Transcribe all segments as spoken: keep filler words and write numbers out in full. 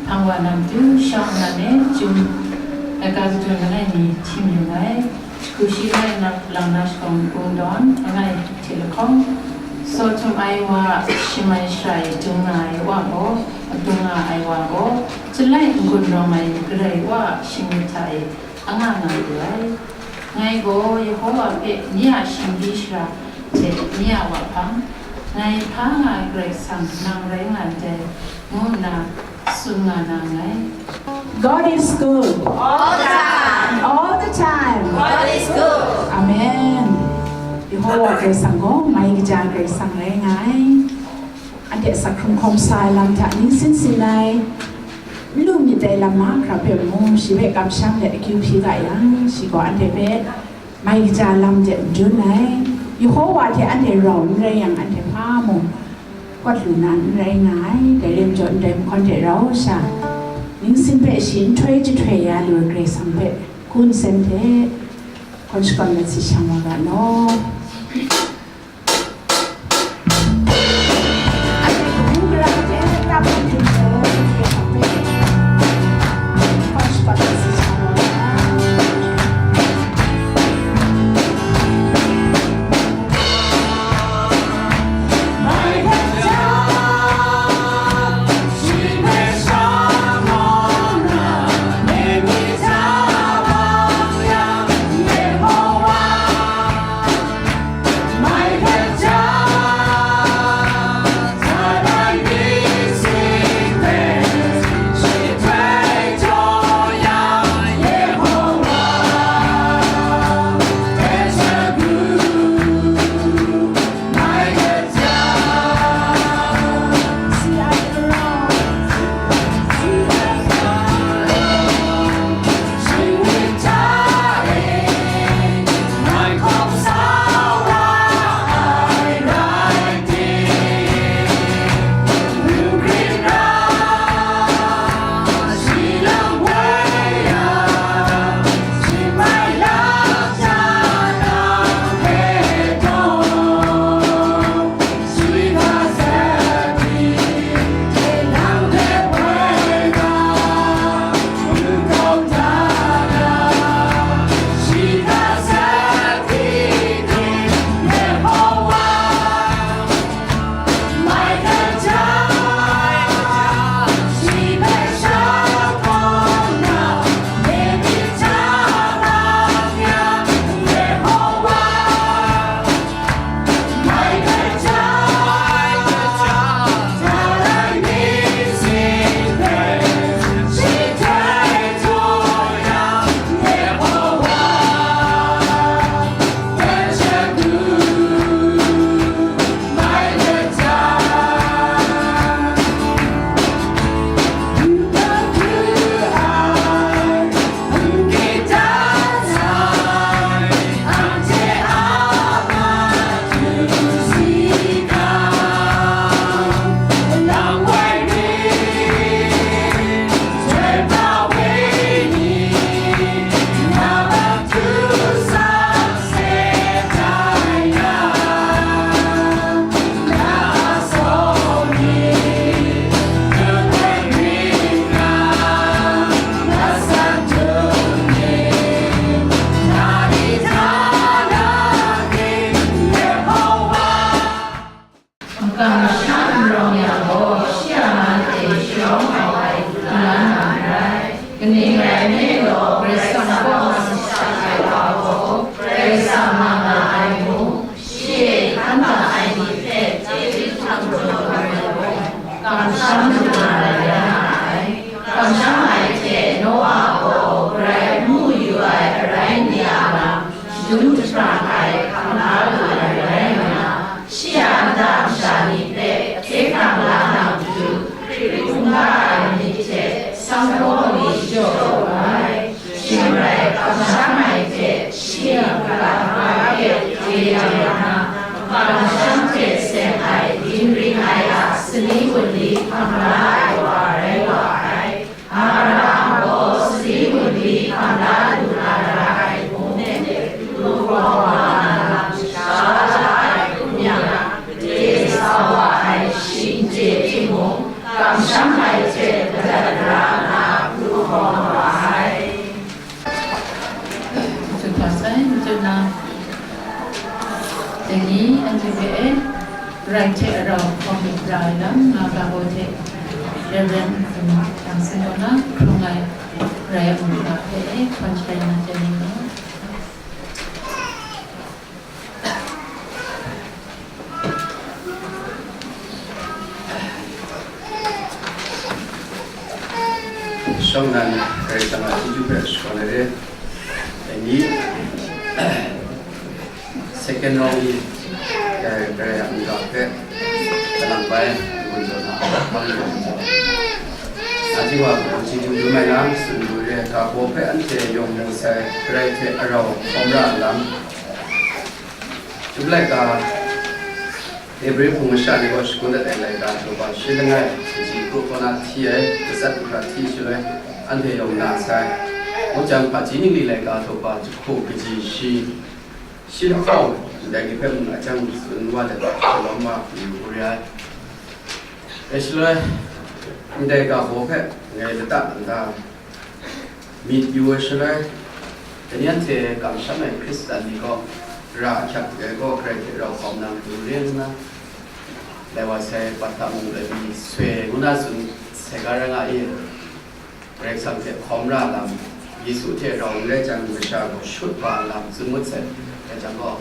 Hpang wa na matu, shawng nnan e, chyum laika kadun langai mi htim yu ai. Hku shi lai na, lang na shakawn kungdawn langai hte lahkawng, saw htum ai wa a shamai shara e dung nga ai wa gaw, dung nga ai wa gaw, chyalai n-gun rawng ai Karai Wa a shinglet hta e anga nga lu ai. Ngai gaw Yehowa hpe nye a shingdi shara hte nye a wahpang, ngai hpa nga ai Karai Kasang nang rai nga ndai, ngu nna tsun nga na nngai. God is good. All the time. All the time. God is good. Amen. Yehowa Karai Kasang gaw mai kaja Karai Kasang rai nga ai. Anhte asak hkrung hkawm sa ai lam hta ning sin sin ai, n lu myit dai lam mahkra hpe mung, shi hpe kamsham let akyu hpyi ga yang, shi gaw anhte hpe mai kaja lam de madun ai. Yehowa hte anhte rau n rai yang, anhte hpa mung kawt lu na n rai nga ai. Dai rai majaw, ndai mahkawn hte rau sha, ning sin hpe shi nhtoi jahtoi ya lu ai Karai Kasang hpe kun sen hte hkawn shakawn let sit shang wa ga law. Kamsham n rawng yang gaw, shi a man e sharawng hkau ai hku la na n rai. Kaning rai nme law, Karai Kasang kaw nga shaja ai wa gaw, Karai Kasang nga nga ai mung, shi e hkan bang ai ni hpe chyeju hkrang jaw ai mung, kamsham lu na rai nga ai. Kamsham ai hte Noa gaw grai n mu yu ai arai ni a lam, shadum jahprang ai hkam la lu ai rai nna, shi a nta masha ni hpe hkye hkrang la na matu, hkrit hkungga ai myit hte sanghpaw mi shachyaw wu ai. Shing rai, kamsham ai hte shi a hkra hkra hpe chye yang na, kamsham hte seng ai dinghpring ai a sali wunli hkam la ai wa rai wa ai. Abraham gaw sali wunli hkam la lu na ra ai mung, hkrit hkungga ai hku yang, gade sa wa ai shi n chye timung, kamsham ai hte madat ra Hpe e, rai hte rau hkawm myit ra ai lam, nga ga gaw hte, Reverend Dang Sin Kaw na hkrung ai rai a mu ga hpe e, hkawn sharai na chye ni mu. Shawng nnan Karai Kasang a chyeju hpe shakawn ai re. Dai ni, second round ni, eh, Karai a mungga hpe, kalang bai, n-gun jaw na, hpang jaw na. Najing wa gaw chyeju dum ai na, tsun lu re, ga baw hpe anhte yawng mu sai, Karai hte arau hkawm ra ai lam. Chyum laika, Ebre hpung masha ni gaw shagun dat ai laika htaw hpa shi langai, kaji kru kaw na hti ai, gasat mahkra hti shaloi, anhte yawng na sai. Ngu jang, hpaji ningli laika htaw hpa jahku kaji shi, shi lahkawng, ndai ni hpe mung a jang tsun wa let, shalawm wa, yu u re ai. Dai shaloi, ndai ga baw hpe ngai lata nta myit yu ai shaloi, dai ni anhte kamsham ai Hkristan ni gaw, ra ahkyak ai gaw, Karai hte rau hkawm na matu re nna, lai wa sai, Patang mung labi soi ngu na tsun sai ga ra nga i, Karai Kasang hte hkawm ra lam, Yesu hte rau n rai jang, masha gaw shut wa lam tsun ngut sai, rai jang gaw,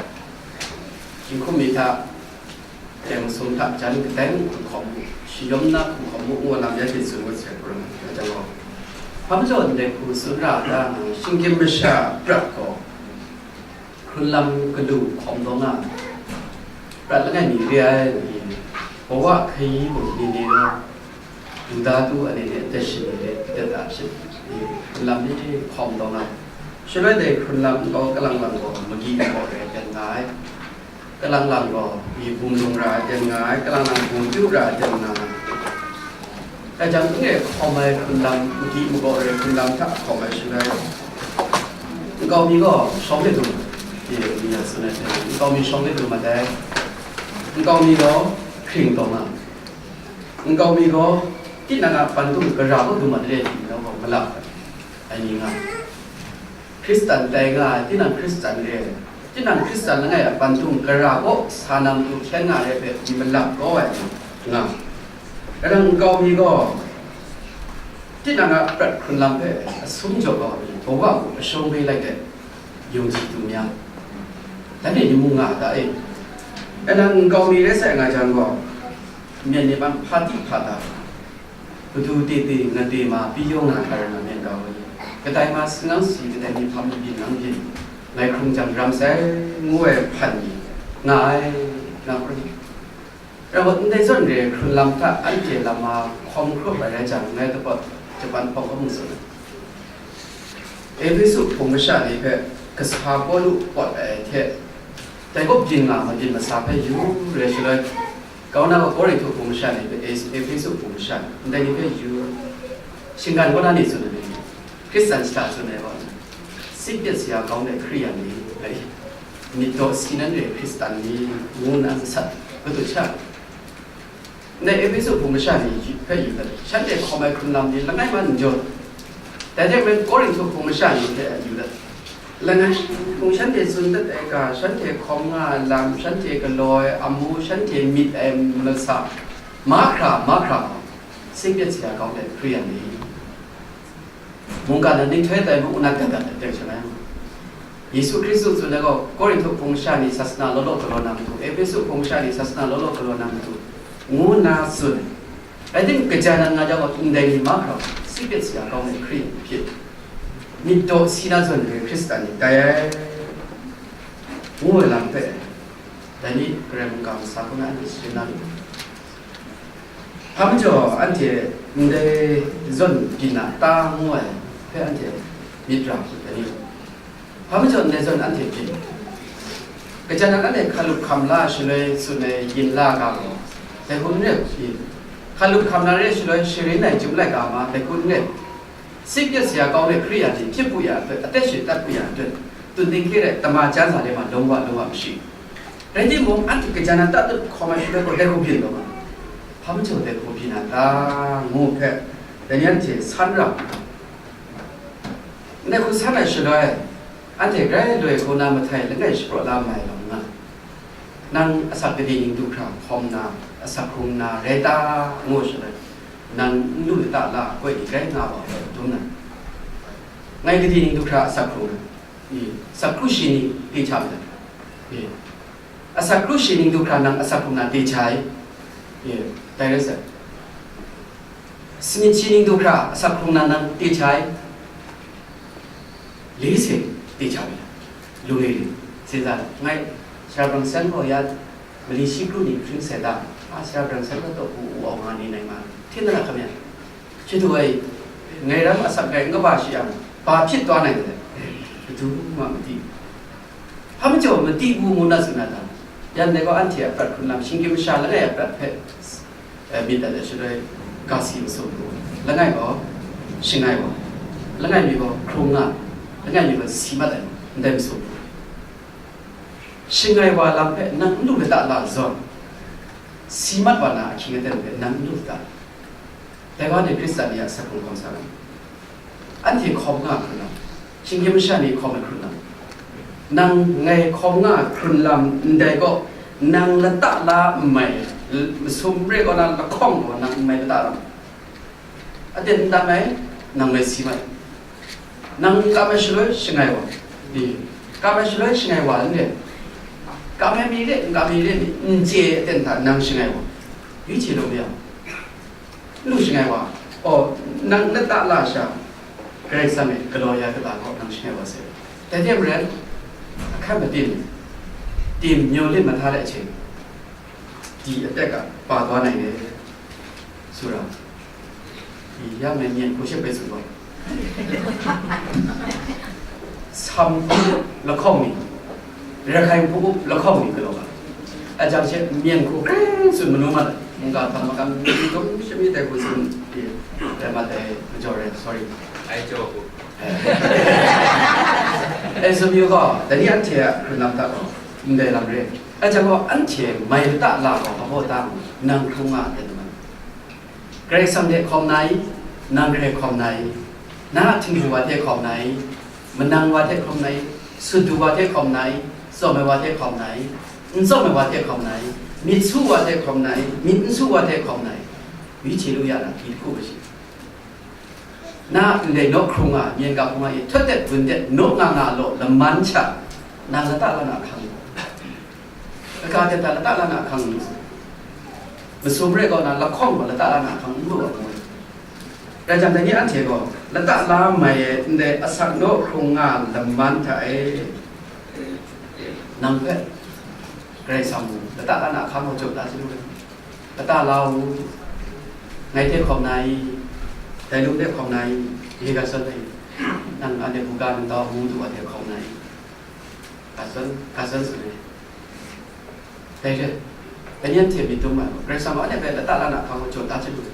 jinghkum mi hta, teng sum hta jan kadai mung hkum hkawm mu, shayawm na hkum hkawm mu, ngu lam ya hte tsun ngut sai hkrum ai, rai jang gaw, hpa majaw ndai hku tsun ra a ta, shinggyim masha prat gaw, hkrun lam galu hkawm taw nga ai, prat langai mi re ai, kawa hkayi mung ni ni gaw, Yuda tu anhte hte adat shani hte adat a shani, hkrun lam ni hkawm taw nga ai. Shaloi dai hkrun lam gaw kalang lang gaw magyi magaw re ai ten nga ai. Kalang lang gaw myi bum lung ra ai ten nga ai. Kalang lang bum kyu ra ai ten nga ai. Dai jang, n-, hkawm ai hkrun lam, magyi magaw re ai hkrun lam hta hkawm ai shaloi, nkau mi gaw shawng de dum, ni a tsun ai hte, nkau mi shawng de dum mat ai. Nkau mi gaw hkring taw nga ai. Nkau mi gaw, tinang a pantung gara kaw dum a de, tinang gaw malap ai ni nga ai. Hkristan tai nga ai, tinang Hkristan re ai, tinang Hkristan langai a pantung gara kaw sa na matu hkyen nga ai hpe, ni malap kau ai ni nga ai. Kalang nkau mi gaw, tinang a prat hkrun lam hpe asum jaw kau ai, kawa hku ashawng bai lai de, yawng ji dum ya, dai ni mung nga a ta e? Kalang nkau mi rai sai nga jang gaw, myen ni man hpa di hpa da, madu te te, nga te ma, pyi yawng na hkra rai nga myen ga ai, kadai ma sangang si, kadai mi hpam byin nang byin, ngai hkrung jang ram sai, ngu ai hpan ni nga ai, nga hkrum. Rai gaw, ndai zawn re ai hkrun lam hta anhte lam a hkawm hkrup ai rai jang, ngai dapawt japan hpawng hkawm n tsun ai. Ehpesu hpung masha ni hpe kasa Pawlu pawt ai hte, dai gaw byin nga mabyin masa hpe yu re shaloi, kau na gaw Korinhtu hpung masha ni hpe, Ehpesu hpung masha ni, ndai ni hpe yu, shinggan kaw na ni tsun ai ni, Hkristan shada tsun ai gaw, sik pet sa ya kau ndai Hkristu ni, ngai myit daw si nan re ai Hkristan ni, ngu nna masat, matut sha. Ndai Ehpesu hpung masha ni hpe yu dat, shanhte hkawm ai hkrun lam ni langai man n jaw dat. Dai hte maren Korinhtu hpung masha ni hpe yu dat, langai hpung shanhte tsun dat ai ga, shanhte hkawm nga ai lam, shanhte galaw ai amu, shanhte myit ai masa, mahkra mahkra gaw, sik pet sa ya kau ndai Hkristu ni. Mungkan na nhtoi tai mung, nat gat gat ai teng shalai, Yesu Hkristu tsun ai gaw, Korinhtu hpung masha ni sasana law law galaw na matu, Ehpesu hpung masha ni sasana law law galaw na matu, ngu nna tsun ai. Rai timung, kaja nan nga jang gaw, ndai ni mahkra gaw, sik pet sa ya kau ai Hkristu ni hpyi, myit daw si na zawn re ai Hkristan ni tai ai, ngu ai lam hpe, dai ni Karai mungga masa hku na anhte sharin na lu. Hpa majaw anhte ndai zawn byin a ta ngu ai hpe anhte myit ra hkrit ai ni? Hpa majaw ndai zawn anhte byin? Kaja nan anhte hkalup hkam la shaloi tsun ai yin la ga gaw, dai hku n rai hku pyi? Hkalup hkam na re shaloi sharin ai Chyum laika ma, dai hku n rai? Sik pet sa ya kau ai Hkristu ni hpyi pu ya ai hpe, atet shingtat pu ya ai hpe, tun dinghki rai tama jan sa de ma, lung wa lung wa mashi. Rai timung, anhte kaja nan tatut hkawm ai shaloi gaw, dai hku byin taw ma, hpa majaw dai hku byin a ta, ngu hpe, dai ni anhte san ra. Ndai hku san ai shaloi, anhte grai loi hku na mahtai langai shapraw la mai ai lam nga. Nang asak gade ning du hkra hkawm na, asak hkrung na rai ta, ngu shaloi, nang n lu lata la ai koi ni rai nga wa, dum na. Ngai gade ning du hkra asak hkrung na, i, asak kru shi ning di cha mi ta? I, asak kru shi ning du hkra nang asak hkrung na di cha i? I, dai rai sa. Sanit shi ning du hkra asak hkrung na nang di cha i? Li se di cha mi ta? Lu li li. Sinza, ngai, Sha Brang Sen gaw ya, mali shi kru ni hpring sai ta, a, Sha Brang Sen gaw taw u, u au nga ni nai nga, htin na hkam ya. Shi tu ai, ngai ram asak rai n kaba shi yang, ba hpyit taw nai de, matu ma mati. Hpa majaw mati bu ngu na tsun na ta? Yan dai gaw anhte a prat hkrun lam, shinggyim masha langai a prat hpe, eh, myit dat ai shaloi, ga si masum lu, langai gaw shangai wa, langai mi gaw hkrung nga, langai mi gaw si mat ai, ndai masum lu. Shangai wa lam hpe nang n lu lata la zawn, si mat wa na ahkying aten hpe nang n lu lata. Dai wa ni Hkristan ni a asak hkrung hkawm sa ai. Anhte hkawm nga hkrun lam, shinggyim masha ni hkawm ai hkrun lam, nang ngai hkawm nga hkrun lam ndai gaw, nang lata la n mai, l-, masum re kaw na lahkawng gaw nang n mai lata lam. Aten n tam ai, nang mai si mai. Nang n kam ai shaloi shangai wa, i, kam ai shaloi shangai wa n re, kam ai mi re, n kam ai mi re, n chye aten hta nang shangai wa, yu hte law ya. N lu shangai wa, aw, nang lata la sha, Karai Kasang e galaw ya kata gaw nang shangai wa se. Dai hte maren, ahkat matim, tim myaw lit mahta de ahkying, di atek a pa taw nai de, sura, di ya ngai myen hku shep bai tsun gaw, Sam hku lahkawng ni, Rakhai hku lahkawng ni galaw ga. A jang she myen hku kring tsun manu mat ai. Mungga htam makam ni dum shami tai hku tsun di, dai mat ai majaw rai, sorry. Ai jaw hku. Eh, sumyu gaw, dai ni anhte a hkrun lam hta gaw, ndai lam re. A jang gaw, anhte mai lata la gaw, hpa baw ta mu, nang hkrung nga ai, dai ni mat. Karai Kasang hte hkawm na i, nang hkrai hkawm na i, na a htingbu wa hte hkawm na i, manang wa hte hkawm na i, sut du wa hte hkawm na i, tsawm ai wa hte hkawm na i, n tsawm ai wa hte hkawm na i, myit su wa hte hkawm na i, myit n su wa hte hkawm na i, wi hte lu ya na, hti hku hpe shi. Na a ndai naw hkrung nga, myen ga hkrung nga i, htet tet bun tet, naw nga nga law, laman sha, nang lata la na hkang. Kaga hte hta lata la na hkang n lu, masum re kaw na lahkawng gaw lata la na hkang n lu ai ngu. Rai jang, dai ni anhte gaw lata la mai ai ndai asak naw hkrung nga laman hta e, nang hpe Karai Kasang mung lata la na hkang gaw jaw da hte lu ai. Lata la u, ngai hte hkawm na i, dai lung hte hkawm na i, ye ga zawn ai, nang anhte hkungga nang tau ngu du wa hte hkawm na i, ga zawn, ga zawn tsun ai. Dai re, dai ni anhte myit dum ai gaw, Karai Kasang gaw anhte hpe lata la na hkang gaw jaw da hte lu ai.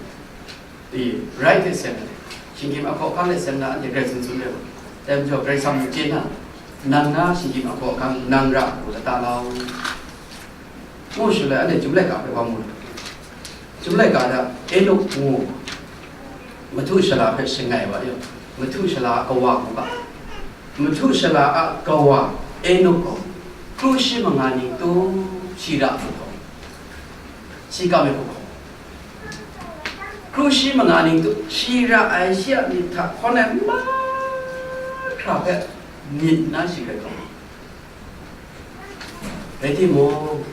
I, rai hte seng ai, shinggyim ahkaw ahkang hte seng na anhte grai tsun tsun re ai gaw, dai majaw Karai Kasang mung chye na, nang na shinggyim ahkaw ahkang, nang ra ai hku lata la u, ngu shaloi, anhte Chyum laika hpe wa mu ai. Chyum laika hta Enok ngu, Methuselah hpe shangai wa yang, Methuselah a kawa ngu ga, Methuselah a kawa Enok gaw, kru shi manga ning tu shi ra ai hku hkawm, shi kam ai hku hkawm, kru shi manga ning tu shi ra ai shi a myit hta hkawn ai mahkra hpe myit nna shi hkrai hkawm. Rai timung,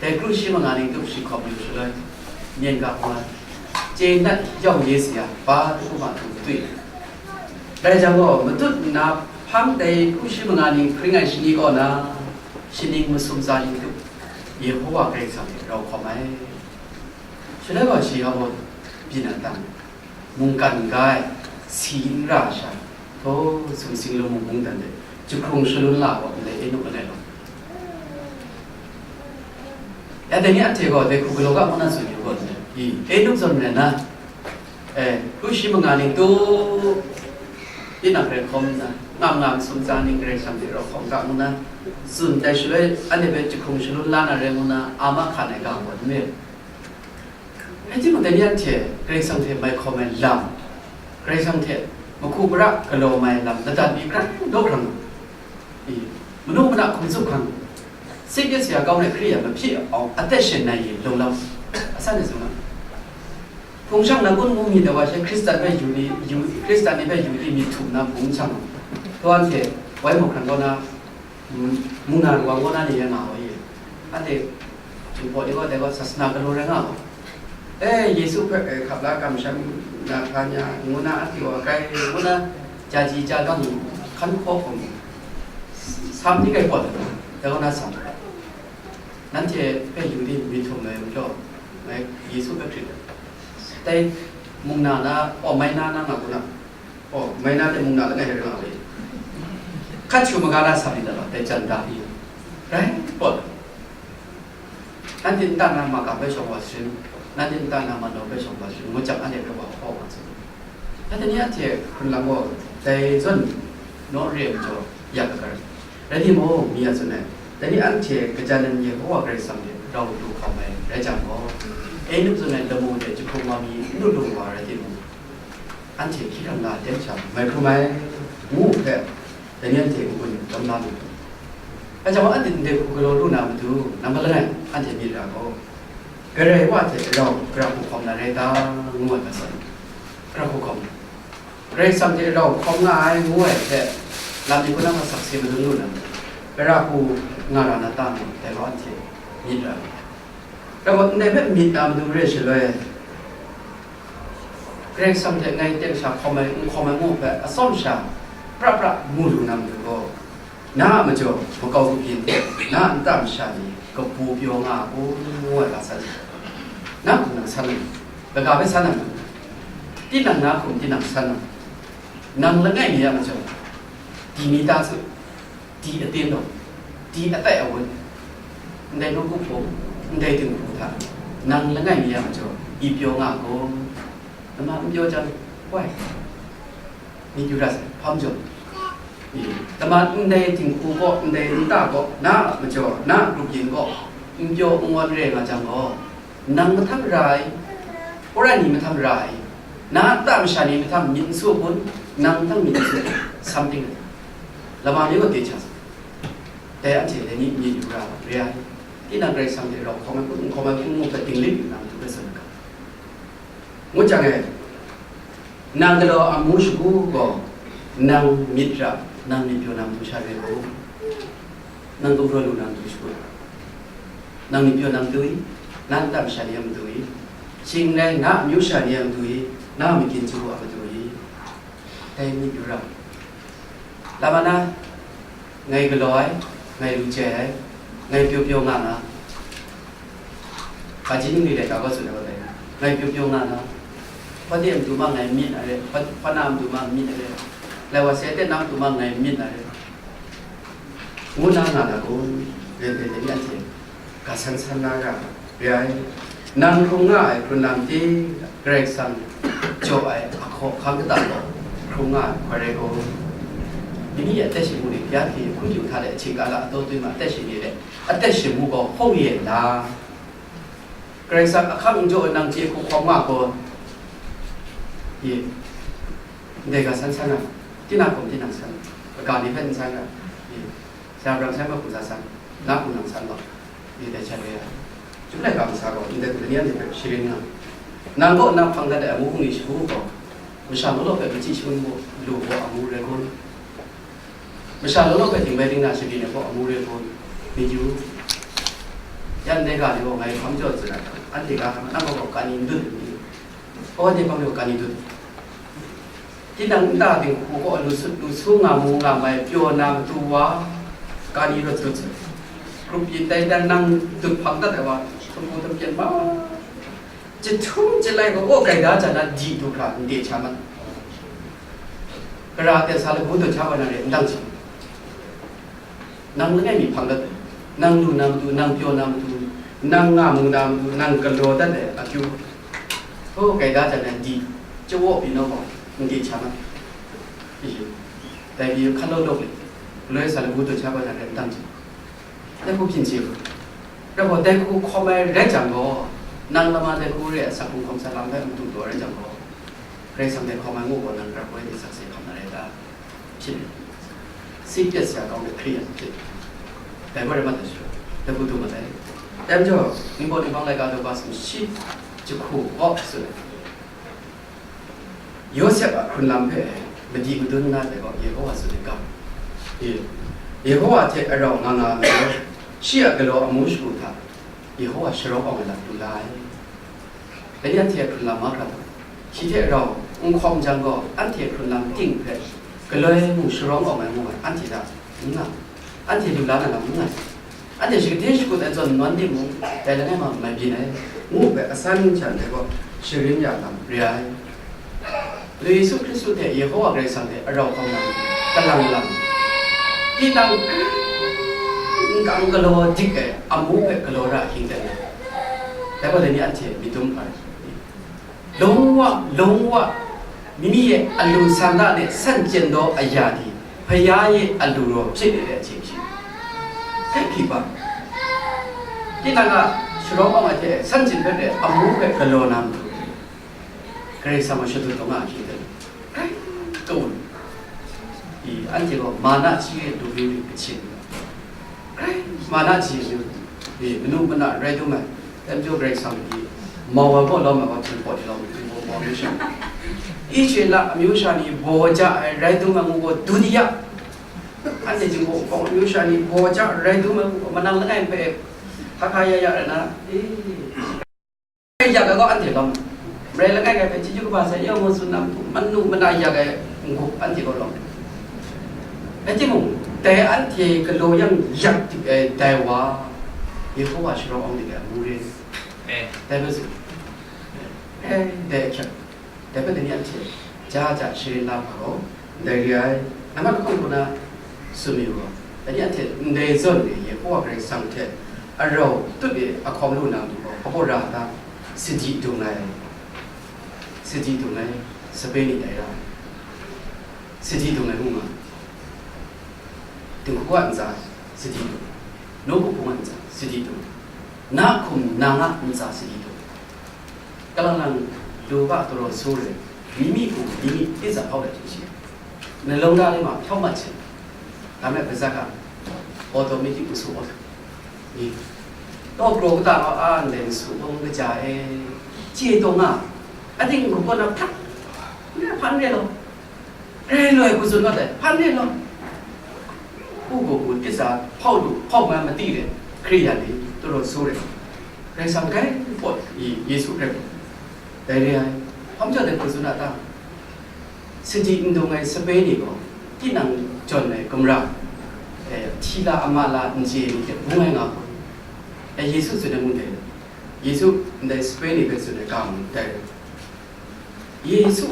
dai kru shi manga ning tu shi hkawm yu shaloi, myen ga hkawm ai, chye nat yawng ye si yang, ba hku ma htung matut. Dai jang gaw, matut nna hpang dai kru shi manga ning hpring ai shani kaw na, shaning masum tsa ning tu, Yehowa Karai Kasang hte rau hkawm ai. Shaloi gaw, shi hpa baw byin a tang? Mungkan n ga ai, si n ra ai sha, htaw, sumsing lamu mungdan de, jahkrung shalun la ai gaw ndai Enok langai law. Ya dai ni anhte gaw dai hku galaw ga ngu na tsun yu gaw, i, Enok zawn rai na, e, kru shi manga ning tu, tinang hkrai hkawm nna, ngam ngam sumtsa ning Karai Kasang hte rau hkawm ga ngu na tsun, dai shaloi anhte hpe jahkrung shalun la na rai ngu na, a mahka ai ga gaw n re. Rai timung, dai ni anhte Karai Kasang hte mai hkawm ai lam, Karai Kasang hte mahku mara galaw mai lam, ladat mi hkrang daw hkrang, i, manu mana hkum tsup hkrang, စိတ်ပျက်စရာကောင်းတဲ့ ခရစ်ယာန်မဖြစ်အောင် အသက်ရှင်နိုင်ရင် လုံလောက်အဆန်းနေဆုံးပါ။ ဖုန်ရှောင်နံ kun mu mi da wa she Kristan bai yu ni yu Kristan ni bai yu ni mi thum na fung chang. Tuan te wai mo kran ko na, mu na ruang ko na ni ya nga wa ye. Ate chung po ni ko de ko sasna ka lo re nga ko. Eh, Yesu hpe, eh, hkap la kamsham na hpa nya, ngu na a hti wa kai, ngu na, ja ji ja gang, hkan hkaw hkawm, sam ni kai pawt, dai wa na sam. Nanhte hpe yu di, mi htum ai majaw, ngai Yesu hpe hkrit ai. Dai mung na na, aw, mai na na nga ku na, aw, mai na de mung na langai rai nga ai. Hkat shu maga na sam ni da la, dai jan da ni. Rai pawt. Nanhte nta na ma ga bai shawng wa sharin, nanhte nta na ma nau bai shawng wa sharin, ngu jang anhte bai wa hkaw wa tsun. Nanhte ni anhte hkrun lam gaw, dai zawn naw re ai majaw, ya kagar. Rai timung, mi a tsun ai, dai ni anhte kajan ai Yehowa Karai Kasang hte rau du hkawm ai rai jang gaw, Enup tsun ai lamu hte jahkrung wa mi n lu lu wa rai timung, anhte hkying hkrang na aten sha mai hkrum ai, ngu hpe, dai ni anhte n-gun dam la mu. Dai jang gaw, anhte ndai hku galaw lu na matu, nang hpa langai, anhte myit ra gaw, Karai wa hte rau gara hku hkawm na rai ta, ngu ai hpe sa, gara hku hkawm, Karai Kasang hte rau hkawm nga ai, ngu ai hpe, lam ni hku nang hpa sakse madun lu na, gara hku nga ra na ta, ngu ai, dai gaw anhte myit ra. Dai gaw, ndai hpe myit na matu re shaloi, Karai Kasang hte ngai teng sha hkawm ai, n hkawm ai ngu hpe atsawm sha pra pra mu lu na matu gaw, na a majaw makau grup yin hte na a nta masha ni kabu pyaw nga a kun, ngu ai ga san, na hkum nang san ai, kaga hpe san ai, tinang na hkum tinang san ai, nang langai mi a majaw, di mi ta su, di aten daw, di atai awun, ndai nawku hpung, ndai dinghku hta, nang langai mi a majaw, i pyaw nga a kun, nama n pyaw jang, wai, myit yu ra sai, hpa majaw, i, nama ndai dinghku gaw, ndai nta gaw, na a majaw, na a grup yin gaw, n pyaw n ngawn re nga jang gaw, nang mahtang ra ai, wora ni mahtang ra ai, na a nta masha ni mahtang myit n su kun, nang mahtang myit n su kun, something like that. Lama ni gaw de cha sa. Dai anhte dai ni myit yu ra re ai. Tinang Karai Kasang hte rau hkawm ai hku, n hkawm ai hku ngu hpe dinglik yu na matu hpe tsun ga. Ngu jang e, nang galaw amu shagu gaw, nang myit ra, nang myit pyaw na matu sha re gaw, nang gumhpraw lu na matu shagu, nang myit pyaw na matu i, na nta masha ni a matu i, shing rai na amyu sha ni a matu i, na a magyin chyu a matu i, dai myit yu ra. Lama na, ngai galaw ai, ngai lu chye ai, ngai pyaw pyaw nga na, hpa ji ni ni le ga gaw tsun ai wa dai, ngai pyaw pyaw nga na, hpa de a matu ma ngai myit a re, hpa, hpa na a matu ma myit a re, lai wa se de na a matu ma ngai myit a re, ngu na nga na kun, ren pen de ni anhte ga san san na ra, re ai. Nang hkrung nga ai hkrun lam ting, Karai Kasang jaw ai ahkaw ahkang kata gaw hkrung nga ai hkoi rai gaw, myi ni a atet shamu ni, ya hte hkun kyu hta de ahkying kala ataw twi ma atet shamu ni de, atet shamu gaw hkawng ye la, Karai Kasang ahkang n jaw ai nang chye hku hkawm nga gaw, ye, ndai ga san san ra, tinang hkum tinang san, kaga ni hpe n san ra, ye, Sara brang sai ma hkum sa san, na hkum nang san gaw, ni dai sha re ai. Chyum laika masa gaw, ndai hku ni anhte hpe sharin nga, nang kaw na hpang dat ai amu bungli shagu gaw, masha law law hpe machyi shangun gaw, lu gaw amu rai kun? Masha law law hpe dingbai dingna shabyin ai gaw amu rai kun? Myit yu. Ya ndai ga ni gaw ngai hkam jaw tsun ai hta, anhte ga hkam, nang gaw kani n dun ai ni? Kawa de hpang de kani dun? Tinang nta dinghku gaw lu sut lu su nga mu nga mai pyaw na matu wa, kani rawt dut sai. Grup yin dai dan nang dut hpang dat ai wa, hpamu hpyen ma, jahtum jalai gaw, aw, gaida jan na di du hkra n de cha mat. Gara ten sa lagu dut cha wa na re, n dang chye. Nang langai mi hpang dat ai, nang lu na matu, nang pyaw na matu, nang nga mu na matu, nang galaw dat ai akyu, hpaw gaida jan ai di, chyawaw pyi naw gaw, n de cha mat. Dai pyi hkan law lawk le, galoi sa lagu dut cha gaw na rai n tam chye. Dai hku byin chye u. Rai gaw, dai hku hkawm ai rai jang gaw, nang lama dai hku re ai asak hkrung hkawm sa lam hpe matu taw rai jang gaw, Karai Kasang hte hkawm ai ngu gaw, nang gara hkoi de sakse hkam na rai ta? Hpyi, si pyat sa ya kau ai hkri yang hpyi, dai gaw rai mat ai sha, lagu dum mat ai. Dai majaw, Ningbaw Ningbang laika daw ba sumshi jahku gaw tsun ai. Yawsep a hkrun lam hpe madi madun na hte gaw Yehowa tsun ai ga, e, Yehowa hte arau nga nga ai majaw, shi a galaw amu shagu hta Yehowa sharawng awng ai lam lu la ai. Dai ni anhte a hkrun lam mahkra ta? Shi hte rau n hkawm jang gaw, anhte a hkrun lam ting hpe galoi mung sharawng awng ai ngu ai, anhte hta n nga, anhte lu la na lam n nga. Anhte shakade shakut ai zawn nawn timung, dai langai ma mai byin ai, ngu hpe asan sha ndai gaw sharin ya lam re ai. Yesu Hkristu hte Yehowa Karai Kasang hte arau hkawm na kalang lang, tinang n kang galaw dik ai amu hpe galaw ra ahkying ten ai. Dai gaw dai ni anhte myit dum hkra ai. Lung wa, lung wa, mimi e alu san da ne san chyen daw aya di, Hpaya e alu raw hpyi de ai hte shi. Dai hkri ba, tinang a sharawng awng ai hte san chyen hpe de amu hpe galaw na matu, Karai Kasang a shadut taw nga a hkying ten, grai kaw, i, anhte gaw mana hti e lu lu kachyin, grai mana hti lu, i, manu mana rai dum ai, dai majaw Karai Kasang pyi mau ai gaw lawm ai gaw, Jinghpaw ni lawm, Jinghpaw baw amyu sha, Israela amyu sha ni baw ja ai rai dum ai ngu gaw, duniya, anhte Jinghpaw baw amyu sha ni baw ja rai dum ai ngu gaw, manang langai hpe hka hka ya ya rai na, e, yak ai gaw anhte lawm. Marai langai ngai hpe chyeju kaba sai ya ngu tsun na matu, manu mana yak ai n-gup anhte gaw lawm. Rai timung, dai anhte galaw yang yak dik ai dai wa, Yehowa sharawng awng dik ai amu re. Amen. Dai hpe tsun. Eh, dai ahkyak. Dai hpe dai ni anhte ja ja sharin la hpa gaw, ndai re ai, nambat lahkawng hku na tsun mayu gaw, dai ni anhte ndai zawn e Yehowa Karai Kasang hte arau tut e ahkawng lu na matu gaw, hpabaw ra ta, sadi dung ai, sadi dung ai, sape ni tai ra ai, sadi dung ai ngu nga, dinghku a ntsa sadi dung, nawku hpung a ntsa sadi dung, na hkum nang a ntsa sadi dung. Kalang lang lu ga taraw su re, mimi hku mimi titsa hkau dat hte shi, nalawng da le ma hpyaw mat hte, dai hpe kazat ga, automatic masu awt ni, taw kraw kata gaw a ndai masu bawng kaja e, chye taw nga, ating hku kaw na hprak, n hpan re law. Re loi hku tsun mat ai, hpan re law. U gaw u titsa hpau lu hpau mai mati re, Hkristu ni taraw su re. Karai Kasang grai pawt i Yesu hkrai pawt. Dai re ai, hpa majaw dai hku tsun a ta? Sadi n dung ai sape ni gaw, tinang jawn ai gumra, eh, hti la ama la n chye ni hte bung ai nga hku. Eh, Yesu tsun ai mung dai, Yesu ndai sape ni hpe tsun ai ga mung dai. Yesu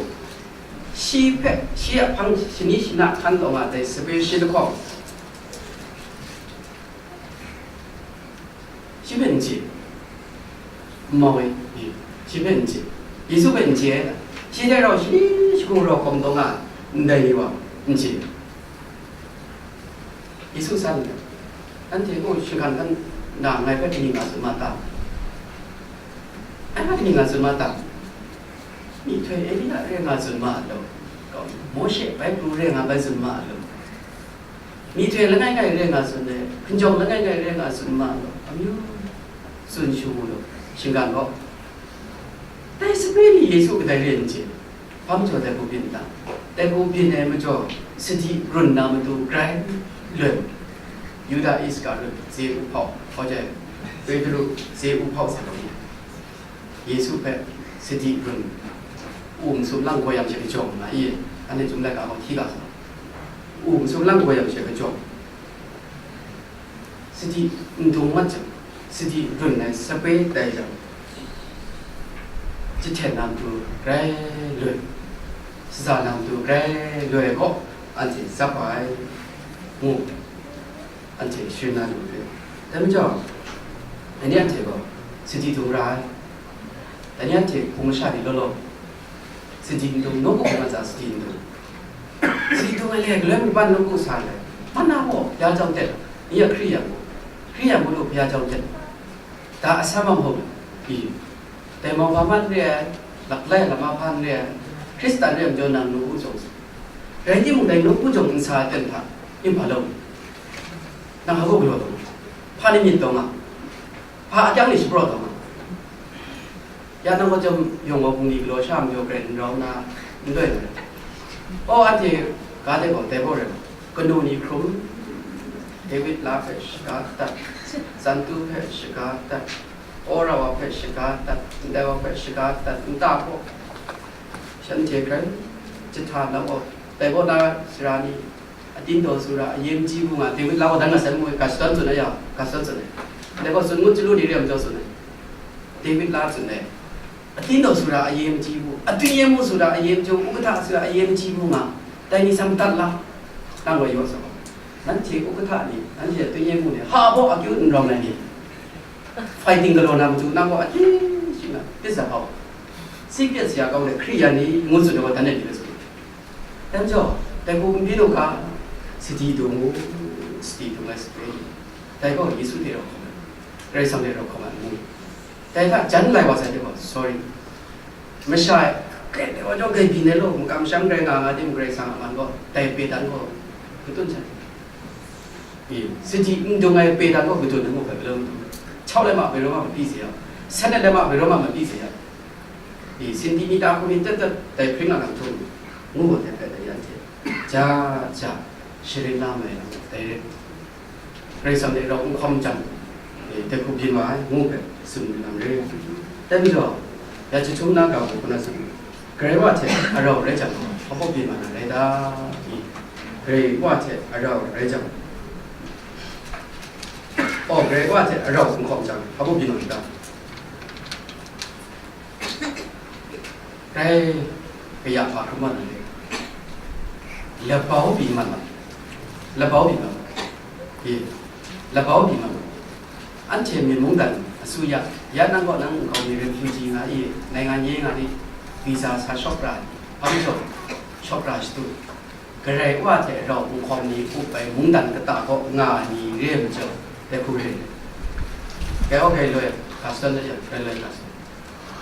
shi hpe, shi a hpang shani shana hkan taw nga ai dai sape shi lahkawng, shi hpe n chye, n mau ai, shi hpe n chye, Yesu hpe n chye ai, shi hte rau shani shagu rau hkawm taw nga ai ndai ni wa n chye. Yesu san, anhte gaw shinggan hkan na ngai hpe kaning nga tsun ma ta? Ngai hpe kaning nga tsun ma ta? Myihtoi Elia re nga tsun ma law, Mawshe bai pru re nga bai tsun ma law, myihtoi langai ngai re nga tsun ai, hkinjawng langai ngai re nga tsun ma law, amyu tsun shu mu law, shinggan gaw, dai sape ni Yesu kadai re n chye. Hpa majaw dai hku byin n ta? Dai hku byin ai majaw, sadi run na matu grai loi. Yuda Iskariot, ze uhpau, hkau jai, Petru, ze uhpau sa gaw, Yesu hpe sadi run, u masum lang gaw yang she kajawng nna, i, anhte Chyum laika gaw hti ga sa, u masum lang gaw yang she kajawng, sadi n dung mat jang, sadi run ai sape tai jang, jahten na matu grai loi, shaza na matu grai loi gaw, anhte zap ai, ngu, anhte sharin na lu re. Dai majaw, dai ni anhte gaw sadi dung ra ai. Dai ni anhte hpung masha ni law law, sadi n dung, nawku hpung a tsa sadi n dung. Sadi dung ai le, galoi mungban nawku sa ai le, ma na gaw ya jau dat, ni a hkri yang gaw, hkri yang gaw lu hpa ya jau dat, da a sa ma hpung, i, dai mauga ma n re ai, laklai lama hpa n re ai, Hkristan re ai majaw nang nawku jawng sa. Rai timung, dai nawku jawng n sa ai ten hta, yin hpa law, nang hpa gaw galaw taw. Hpa ni myit taw nga, hpa akyang ni shapraw taw nga. Ya nang gaw chyawm yawng wa bungli galaw sha majaw garai n rau nna, n doi na rai. Aw, anhte ga de gaw, dai gaw rai, kanu ni hkrum, David la hpe shaga dat, Zantu hpe shaga dat, Ora wa hpe shaga dat, ndai wa hpe shaga dat, nta gaw, shanhte hkrai jahta lam gaw, dai gaw na sara ni, atin daw sara, a yem ji bu nga, David la gaw dan nga sai mu, ga shadawn tsun ai ya, ga shadawn tsun ai. Dai gaw tsun ngut chyalu ni rem jaw tsun ai. David la tsun ai. Atin daw sara, a yem ji bu, atun yem mu sara, a yem jaw, ukata sara, a yem ji bu nga, dai ni sam dat la, nang gaw yaw sa gaw. Nanhte ukata ni, nanhte atun yem mu ni, ha baw akyu n rawng ai ni, fighting galaw na matu, nang gaw akyu shi na, pit sa hau. Si pit sa ya kau le, Hkriyan ni ngu tsun ai wa dan ai ni le su. Dai majaw, dai hku n byin u ga, sadi dung u, sadi dung ai sape, dai gaw Yesu hte rau hkawm ai, Karai Kasang hte rau hkawm ai ngu. Dai hta jan lai wa sai hte gaw, sorry. Masha e, grai dai wa jaw grai byin ai law, makam masham grai nga nga tim Karai Kasang a man gaw, dai pedan gaw, katun sai. E, sadi n dung ai pedan gaw, katun ai gaw, hpe galaw n dung. Chau lai ma, bero ma, mapyi se ya. San ai lai ma, bero ma, mapyi se ya. E, sindi ni ta hku ni tet tet dai hpring a lam htung ngu gaw, dai hpe dai yan hte, ja ja sharin la mai lam dai rai. Karai Kasang hte rau n hkawm jang, e, dai hku byin wa ai ngu hpe tsun lam rai. Dai majaw, ya jahtum na ga hku na tsun, Karai Wa hte arau rai jang, hpa baw byin wa na rai ta? E, Karai Wa hte arau rai jang, aw, Karai Wa hte arau n hkawm jang, hpa baw byin wa na ta? Dai kaya hpa hkrum wa na le, labau byin mat ma, labau byin mat ma, e, labau byin mat ma. Anhte myen mungdan asuya, ya nang kaw nang nkau mi refugee nga i, naingan ye nga di, visa sa shawk ra ai, hpa majaw shawk ra shatu. Karai Wa hte rau nhkawm ni up ai mungdan kata kaw nga ai ni re ai majaw, dai hku re ai. Dai gaw grai loi hka san da yang, grai loi hka san.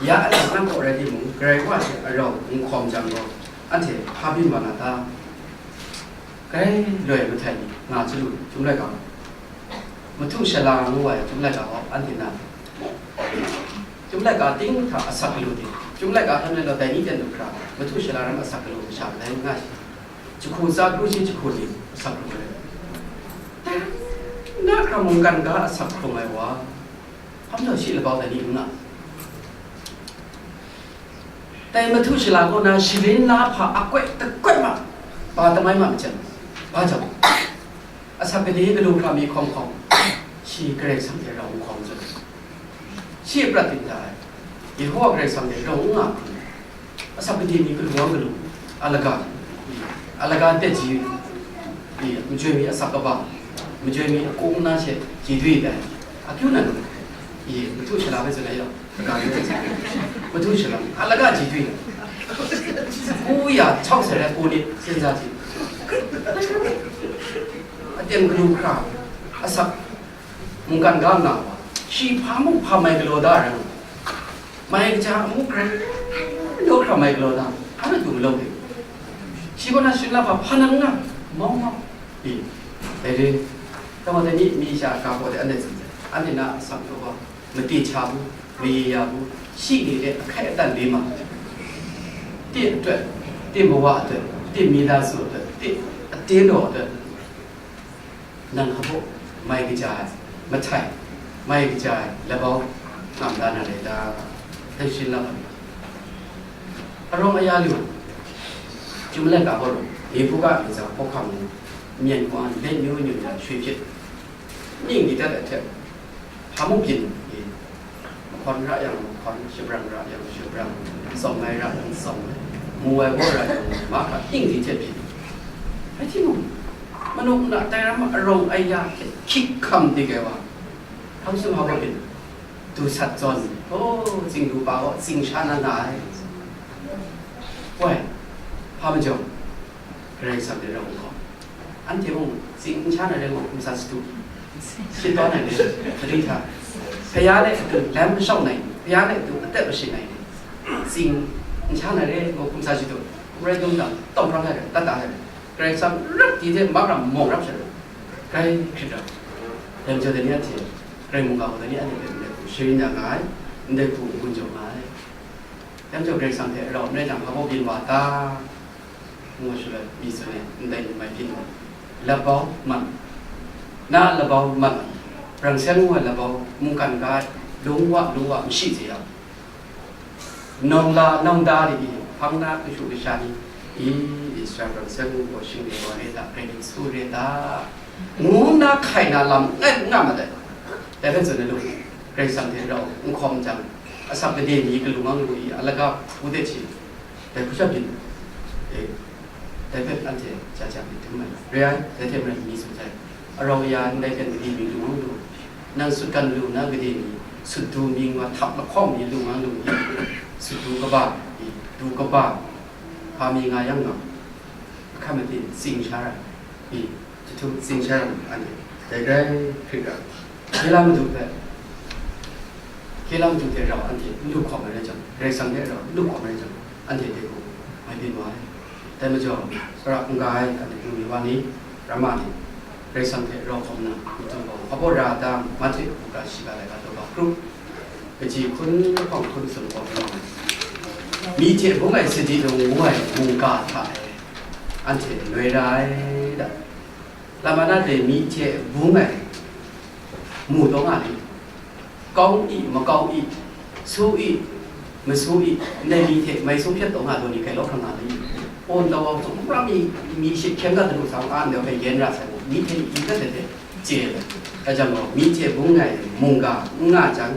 Ya anhte nang kaw rai timung, Karai Wa hte rau nhkawm jang gaw, anhte hpa byin wa na ta? Grai loi mahtai ni nga chyalu, Chyum laika, Mahtu Shala ngu ai Chyum laika gaw, anhte na, Chyum laika ting hta asak galu ting, Chyum laika htan rai law, dai ni ten du hkra, Mahtu Shala ram asak galu masha kadai nga shi. Jahku tsa kru shi jahku ni asak hkrung ai. Na hkra mungkan ga asak hkrung ai wa, hpa majaw shi labau dai ni n nga. Dai Mahtu Shala kaw na sharin la hpa akwai takwai ma, ba tamai ma majan, ba jang, asak gade galu hkra mi hkawng hkawng, shi Karai Kasang hte rau n hkawm zawn, shi a prat ding da ai, Yehowa Karai Kasang hte rau n nga hkrum, asak gade mi galu ang galu, alaga, alaga tet ji, majoi mi asak kaba, majoi mi akung na she ji dui dai, akyu nan, Mahtu Shala hpe tsun ai yawng, Mahtu Shala, alaga ji dui, ku ya chau sai rai ku nit, sin sa ji, aten galu hkra, asak mungkan ga nga wa, shi hpa mung hpa mai galaw da ai rai, mai kaja amu hkra, law hkra mai galaw da, hpa na du galaw de, shi kaw na sharin la hpa hpa na n nga, mau mau, i, dai re, tawa dai ni mi sha ga gaw de, anhte tsun sai, anhte na asak gaw, mate cha bu, maye ya bu, shi ni de ahkai atan le ma, ti atawt, ti mawa atawt, ti mi la su atawt, ti aten daw atawt, nang hpa baw mai kaja ai mahtai, mai kaja ai labau ngam da na rai ta? Dai sharin la hpa ni, arawng aya lu, Chyum laika gaw lu, Nebuka ntsa hkawhkam ngu, myen hku an let nyu nyu ya shwi hpyit, ning di dat ai hte, hpa mung byin, mahkawn ra yang mahkawn, shabrang ra yang shabrang, tsawm ai ra yang tsawm ai, mu ai gaw ra yang mahkra ning di hte byin. Rai timung, manu nna tai ram arawng aya hte hkyik hkam dik ai wa, hpang sum hpa gaw byin, du sat zawn, o, tsing du pa gaw tsing sha na nga ai. Wai, hpa majaw, Karai Kasang hte rau n hkawm. Anhte mung, tsing n sha na rai ngu hkum sa shadu, shit tawn ai ni, mari hta, Hpaya le katu lam mashawng ai ni, Hpaya le katu atet mashin ai ni, tsing n sha na rai ngu hkum sa shadu, rai dum dang, tawng hprang ai rai, tat da ai rai, Karai Kasang rap di hte, mak ram mawng rap sha rai, grai hkrit ram, dai majaw dai ni anhte, Karai mungga gaw dai ni anhte hpe ndai hku sharin ya nga ai, ndai hku n-gun jaw nga ai. Dai majaw Karai Kasang hte rau n rai jang, hpa baw byin wa ta? Ngu shaloi, mi tsun ai, ndai ni mai byin wa, labau mat, na a labau mat, rang seng ngu ai labau mungkan ga ai, lung wa, lung wa, n shi hte ya, nawng la, nawng da ni, hpang na kashu kasha ni, i, Israel rang seng ngu gaw shing re wa re ta, grai ni su re ta, ngu nna hkai na lam ngai n nga ma dai. Dai hpe tsun ai lu, Karai Kasang hte rau n hkawm jang, asak gade ni kalung ang lu i, a laga hpu de hte, dai hku sha byin, e, dai hpe anhte ja ja myit htum ai. Re ai, dai hte maren mi tsun ai, arau ya ndai hten gade mi lung ang lu, nang sut kan lu na gade mi, sut du mi nwa htap lahkawng mi lung ang lu, sut du kaba, i, du kaba, hpa mi nga yang gaw, ahkang made tsing sha ra, i, jahtum tsing sha ra, anhte dai grai hkrit ra, hkye la madu hpe, hkye la madu hte rau anhte n lu hkawm ai rai jang, Karai Kasang hte rau n lu hkawm ai rai jang, anhte dai hku mai byin wa ai. Dai majaw, tsawra n-ga ai anhte du ni wa ni, ramma ni, Karai Kasang hte rau hkawm nna, madu gaw hpa baw ra ai ta, Mahte kabu ga shiga laika daw ga kru, kaji hkun hpawng hkun sum gaw rai nga ai. Myi hte bung ai sadi daw ngu ai mungga hta e, anhte noi ra ai da. Lam ana de myi hte bung ai mu taw nga li, kau i, makau i, su i, masu i, ndai myi hte mai sung hpyet taw nga daw ni kai law hkra nga li. Awn tawau sumra mi, myi shit hkyeng ga dalu sa, a ndai hpe yen ra sai, myi hte i ga de de chye ai. Dai jang gaw, myi hte bung ai mungga n nga jang,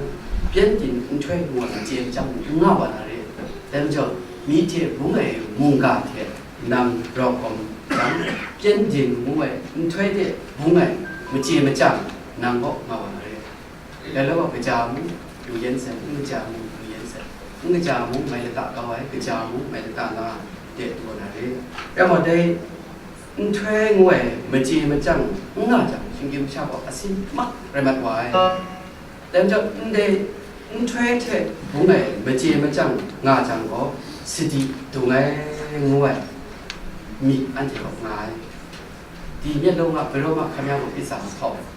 pyengdin nhtoi ngu ai machye machyang n nga wa na re. Dai majaw, myi hte bung ai mungga hte nang rau hkawm jang, pyengdin ngu ai nhtoi hte bung ai machye machyang nang kaw nga wa na re. Dai lam gaw, kaja mung, lu yen sai, n kaja mung, lu yen sai, n kaja mung, mai lata kau ai, kaja mung, mai lata nga ai, de du wa na re. Rai gaw, dai nhtoi ngu ai machye machyang n nga jang, shinggyim masha gaw asin mak rai mat wa ai. Dai majaw, ndai nhtoi hte bung ai machye machyang nga jang gaw, sadi dung ai ngu ai myi anhte kaw nga ai. Di myit lung a, garo ma hkam ya mung, ditsa hpau ai.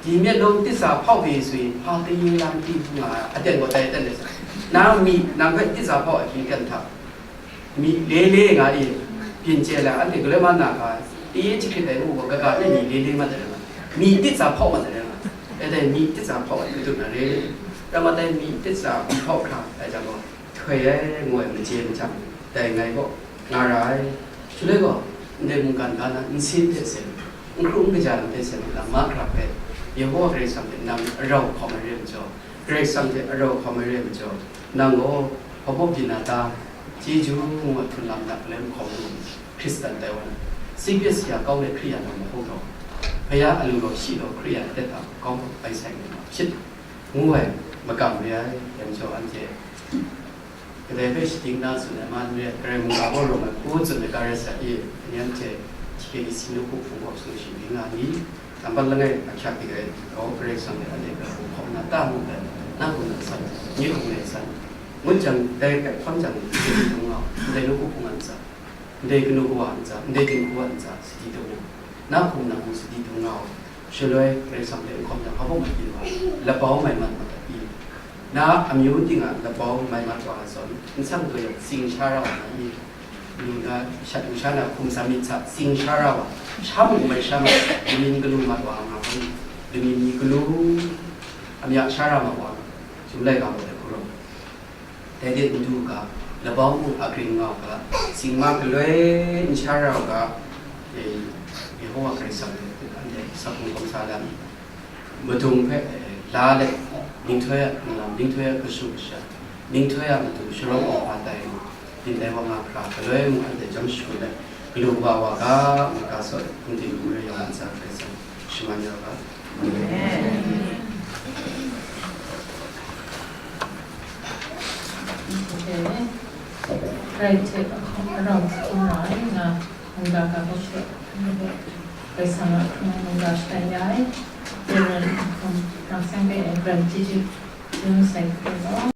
Di myit lung ditsa hpau pyi swi, hpa kaying lam hpyi hpung nga ai, aten gaw tai aten ai sa. Nang myi, nang hpe ditsa hpau ai hkying ten hta, myi le le nga i, byin chye ai, anhte galoi ma na ga, i, jahkrit ai ngu gaw, kaga myi le le mat ai rai nga, myi ditsa hpau mat ai rai nga, e dai myi ditsa hpau ai hkrum na re, rai ma dai myi ditsa hpau hkra ai jang gaw, htoi ai ngu ai machye machyang, dai ngai gaw nga ra ai. Shaloi gaw, ndai mungkan ga na nsin hte seng, n hkru n kaja na hte seng, lam mahkra hpe, Yehowa Karai Kasang hte nang arau hkawm ai re ai majaw, Karai Kasang hte arau hkawm ai re ai majaw, nang gaw hpa baw byin na ta? Chyeju ngu ai hkrun lam hta galoi mahkaw lu, Hkristan tai wa na, sikpyet sara kau ai Hkristu nang mahkaw gaw, Hpya a lu gaw shi gaw Hkristu a atet hta kau bai sai nga ma hpyi, ngu ai makam re ai. Dai majaw, anhte kadai hpe shading na tsun ai ma n re ai, Karai mungga gaw rawng ai hku tsun ai ga rai sa i, anhte T K D C nawku hpung gaw sung shi byin nga ni? Nampat langai ahkyak dik ai gaw, Karai Kasang hte anhte hpe hkawm na ta mu ai, na hku na san, nye hku na san, ngut jang, dai hpe hkawn jang, ndai dung nga, ndai nawku hpung a ntsa, ndai kanu kawa a ntsa, ndai dinghku a ntsa, sadi dung nga, na hku na hku sadi dung nga u. Shaloi Karai Kasang hpe n hkawm yang, hpa baw mai byin wa, labau mai mat mat ai i? Na amyu ting a labau mai mat wa ai zawn, n sang taw yang, tsing sha ra wa na i? Ningga shat wu sha na hkum san myit sa, tsing sha ra wa, sha mung mai sha ma, lamin galu mat wa nga hkawm, lamin ni galu, amya sha ra ma wa, sum laika wa ai hku rawng. Dai de n du u ga, labau mung a gring nga u ga, singma galoi n sha ra u ga, e, Yehowa Karai Kasang hte anhte saphung hkawm sa lam, madung hpe, e, la let, ninghtoi a nlang, ninghtoi a kashu kasha, ninghtoi a matu sharawng awng hpa tai, byin tai wa nga hkra, galoi mung anhte jang shangun let, galu wa wa ga, maka sawt, hpungdim hpungre yawng a ntsa hkrai san, shaman ya u ga. Amen. Right, take a rau hkrum ra ai nga, mungga ga hkrum hkrum, Karai Kasang a hkrum mungga shatai ya ai, Aaron hkrum rang seng de ai, Aaron chyeju dun sai hkrum gaw.